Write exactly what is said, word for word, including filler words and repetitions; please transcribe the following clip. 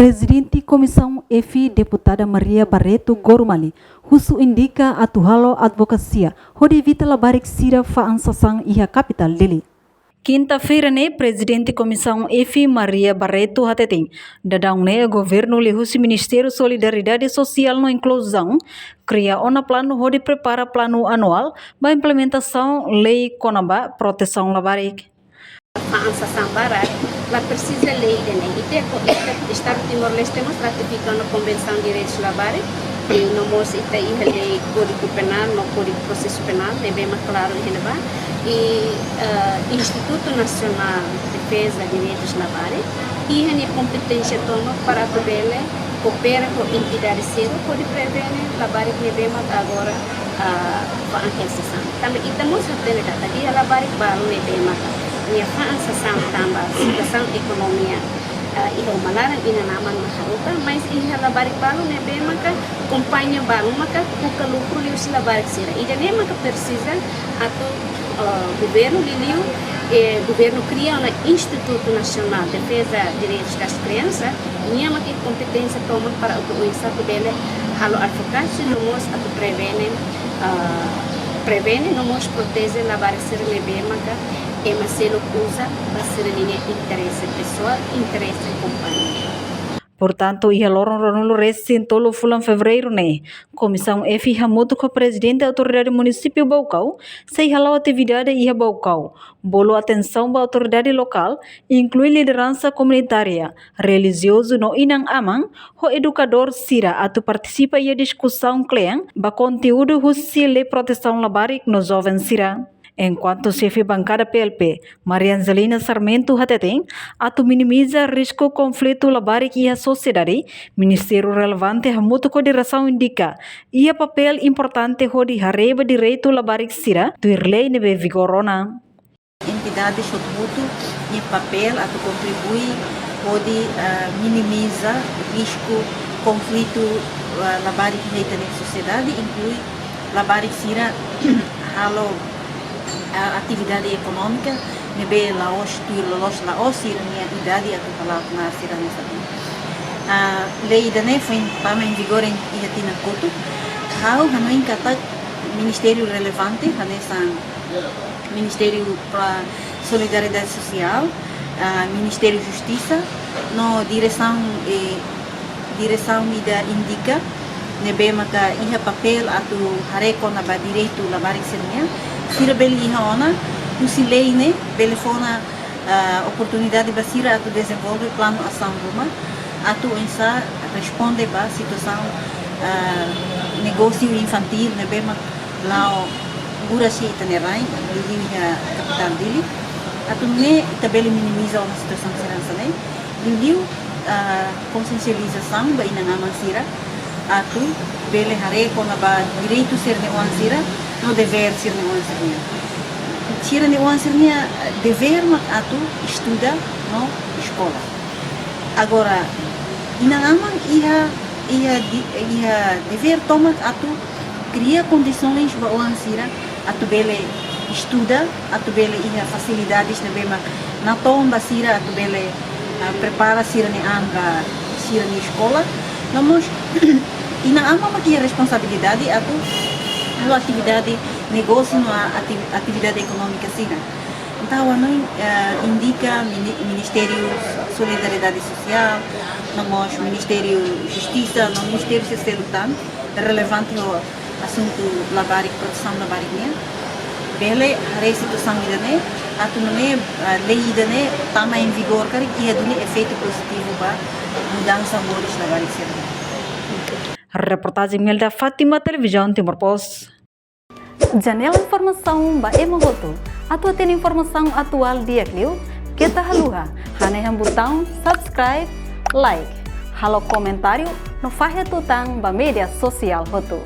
Prezidente Komisaun F, Deputada Maria Barreto Gorumali, husu indika atu halo advokasia hodi evita labarik sira fa'an sasán iha kapitál Dili. Kinta-feira ne'e, Prezidente Komisaun F, Maria Barreto hateten, daudaun ne'e governu liuhusi Ministériu Solidariedade Sosiál no Inkluzaun kria ona planu hodi prepara planu anuál ba implementasaun lei kona-ba protesaun labarik. Fa'an sasán barak, la presiza lei ida-ne'e. Ita ko ita Estadu Timor-Leste mós ratifika ona Konvensaun Direitus Labarik, i no mós ita iha lei Kódigu Penál no Kódigu Prosesu Penál, ne'ebé mak klaru iha ne'ebá. I, eh, Institutu Nasionál Defeza Direitus Labarik iha nia kompeténsia tomak para atu bele koopera ho entidade sira hodi prevene labarik ne'ebé mak agora, ah, fa'an hela sasán. Tanba ita mós hatene katak iha labarik balu ne'ebé maka nia fa'an sasán tanba situasaun ekonomia, ah, iha uma laran inan-aman mak haruka, mas iha labarik balu ne'ebé maka kompañia balu maka buka lukru liuhusi labarik sira. Ida-ne'e maka presiza atu, ah, governu liuliu, eh, governu kria ona Institutu Nasionál Defeza Direitus das Crianças, nia mak iha kompeténsia tomak para atu oinsá atu bele halo advokasia no mós atu prevene, ah, prevene no mós proteje labarik sira ne'ebé maka ema seluk uza ba sira-nia interese pesoál, interese kompañia. Portantu, iha loron ruanulu-resin-tolu fulan Fevereiru ne'e, Komisaun F hamutuk ho Prezidente Autoridade Munisípiu Baucau sei hala'o atividade iha Baucau, bolu atensaun ba autoridade lokál, inklui lideransa komunitária, relijiozu no inan-aman, ho edukadór sira atu partisipa iha diskusaun kle'an ba konteúdu husi Lei Protesaun Labarik no Joven sira. Enkuantu Xefe Bankada P L P, Maria Angelina Sarmento hateten, atu minimiza risku konflitu labarik iha sosiedade, ministériu relevante hamutuk ho diresaun indika iha papél importante hodi haree ba direitu labarik sira tuir lei ne'ebé vigora ona. Entidades hotu-hotu nia papél atu kontribui hodi, ah, minimiza risku konflitu, ah, labarik iha ita-nia sosiedade, inklui labarik sira halo, ah, atividade ekonómika ne'ebé la'ós, tuir loloos la'ós sira-nia idade atu hala'o knaar sira hanesan ne'e. Ah, lei ida-ne'e foin tama em vigor iha tinan kotuk. Ha'u hanoin katak ministériu relevante hanesan Ministériu para Solidariedade Sosiál, ah, Ministériu Justisa, no diresaun, eh, diresaun ida indika ne'ebé maka iha papél atu haree kona-ba direitu labarik sira-nian, sira bele iha ona, husi lei ne'e bele fó ona, ah, oportunidade ba sira atu dezenvolve planu asaun ruma, atu oinsá responde ba situasaun, ah, negósiu infantíl ne'ebé mak la'o buras iha ita-nia rain, liuliu iha kapitál Dili. Atu nune'e ita bele minimiza ona situasaun sira hanesan ne'e. Liuliu, ah, konsiensializasaun ba inan-aman sira, atu bele haree kona-ba direitu sira-nia oan sira, no devér sira-nia oan sira-nian. Sira-nia oan sira-nia, ah, devér mak atu estuda no eskola. Agora, inan-aman iha, iha di-, iha devér tomak atu kria kondisoens ba oan sira atu bele estuda, atu bele iha fasilidades ne'ebé mak natoon ba sira atu bele, ah, prepara sira-nia an ba sira-nia eskola. No mós inan-aman mak iha responsabilidade atu halo atividade negósiu no ati-, atividade ekonómika sira. Entaun, ha'u hanoin, eh, indika mini-, Ministériu Solidariedade Sosiál, no mós Ministériu Justisa, no ministériu sira seluk tan relevante ho asuntu labarik, protesaun labarik nian, bele haree situasaun ida-ne'e, atu nune'e, eh, lei ida-ne'e tama em vigor karik iha duni efeitu pozitivu ba mudansa moris labarik sira. Reportajen Imelda Fátima, Televizaun Timor Post. Janela informasaun ba ema hotu. Atu hatene informasaun atuál di'ak liu, keta haluha hanehan butaun subscribe, like, halo komentáriu no fahe tutan ba média sosiál hotu.